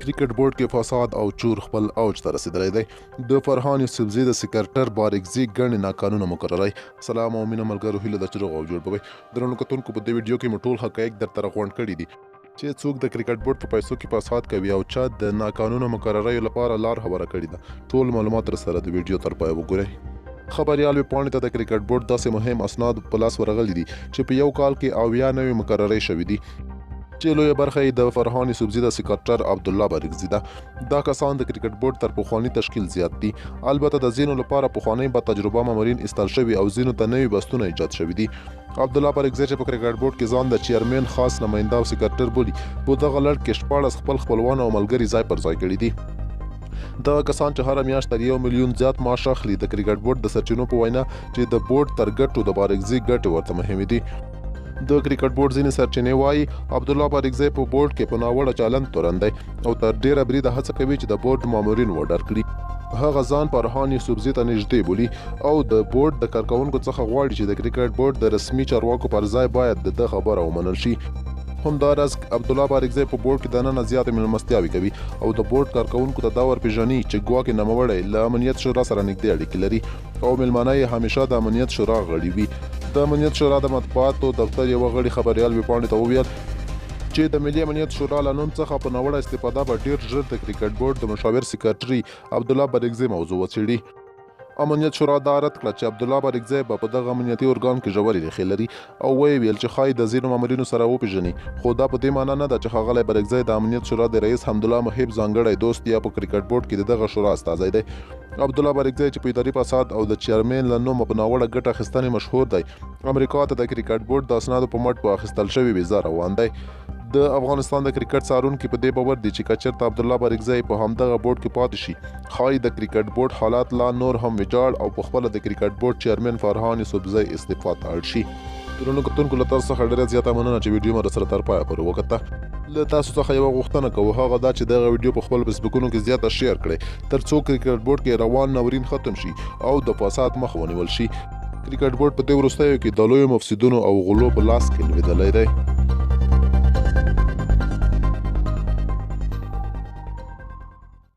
کرکټ بورډ کې فساد او چور خپل اوج ته رسېدلی دی. د فرهان یوسفزي د سکرټر بارکزي ګڼې ناقانونه مقررۍ. سلام او مینه ملګرو، هیله ده چې روغ او جوړ به وئ. درنو کتونکو، په دې ویډیو کې مو ټول حقایق درته راغونډ کړي دي چې څوک د کرکټ بورډ په پیسو کې فساد کوي او چا د ناقانونه مقرریو لپاره لار هواره کړې ده. ټول معلومات درسره د ویډیو تر پایه وګورئ. خبریال ویبپاڼې ته د کرکټ بورډ داسې مهم اسناد په لاس ورغلي دي چې په یو کال کې 70 نوې مقررۍ شوې دي چې لویه برخه یې د فرهان یوسفزي د سکرټر عبدالله بارکزي ده. دا کسان د کرکټ بورډ تر پخواني تشکیل زیات دي. البته د ځینو لپاره پخوانۍ با تجربه مامورین ایستل شوي او ځینو ته نوي بستونه ایجاد شوي دي. عبدالله بارکزی چې په کرکټ بورډ کې ځان د چیرمین، خاص نماینده او سکرټر بولي، په دغه لړ کې 16 خپل خپلوان او ملګري ځای پر ځای کړي دي. دغه کسان چې هره میاشت تر 1 میلیون زیات معاش اخلي، د کرکټ بورډ د سرچینو په وینا چې د بورډ تر ګټو د بارکزي ګټې ورته مهمې دي. د کرکټ بورډ ځینې سرچینې وایي عبدالله بارکزی په بورډ کې په ناوړه چلند تورن دی او تر ډېره بریده هڅه کوي چې د بورډ مامورین وډار کړي. هغه ځان فرهان یوسفزي ته نږدې بولي او د بورډ د کارکوونکو څخه غواړي چې د کرکټ بورډ د رسمي چارواکو پر ځای باید د ده خبره ومنل شي. همداراز عبدالله بارکزی په بورډ کې دننه زیاتې مېلمستیاوې کوي او د بورډ کارکوونکو ته دا ورپېژني چې ګواکې نوموړی له امنیت شورا سره نږدې اړیکې لري او مېلمانه یې همیشه د امنیت شورا غړي وي. د امنیت شورا د مطبوعاتو دفتر یوه غړي خبریال ویبپاڼې ته وویل چې د ملي امنیت شورا له نوم څخه په ناوړه استفاده به ډېر ژر د کرکټ بورډ د مشاور سکرټري عبدالله بارکزي موضوع وڅېړي. امنیت شورا دا رد کړه چې عبدالله بارکزی به په دغه امنیتي ارګان کې ژورې ریښې لري او ویې ویل چې ښایي د ځینو مامورینو سره وپېژني، خو دا په دې معنی نه ده چې ښاغلی بارکزی د امنیت شورا د رئیس حمدالله محب ځانګړی دوست یا په کرکټ بورډ کې د دغه شورا استازی دی. عبدالله بارکزی چې په اداري فساد او د چیرمین له نومه په ناوړه ګټه اخیستنې مشهور دی، امریکا ته د کرکټ بورډ د اسنادو په مټ په اخیستل شوې ویزه روان دی. د افغانستان د کرکټ څارونکي په دې باور دي چې که چېرته عبدالله بارکزی په همدغه بورډ کې پاتې شي، ښایي د کرکټ بورډ حالات لا نور هم ویجاړ او په خپله د کرکټ بورډ چیرمین فرهان یوسفزی استعفا ته اړ شي. درنو کتونکو، له تاسو څخه ډېره زیاته مننه چې ویډیو مو راسره تر پایه پورې وکته. له تاسو څخه یوه غوښتنه کوو، هغه دا چې دغه ویډیو په خپل فیسبوکونو کې زیاته share کړئ ترڅو کرکټ بورډ کې روان ناورین ختم شي او د فساد مخه ونیول شي. کرکټ بورډ په دې وروستیو کې د لویو مفسدونو او غلو په لاس کې لوېدلی دی.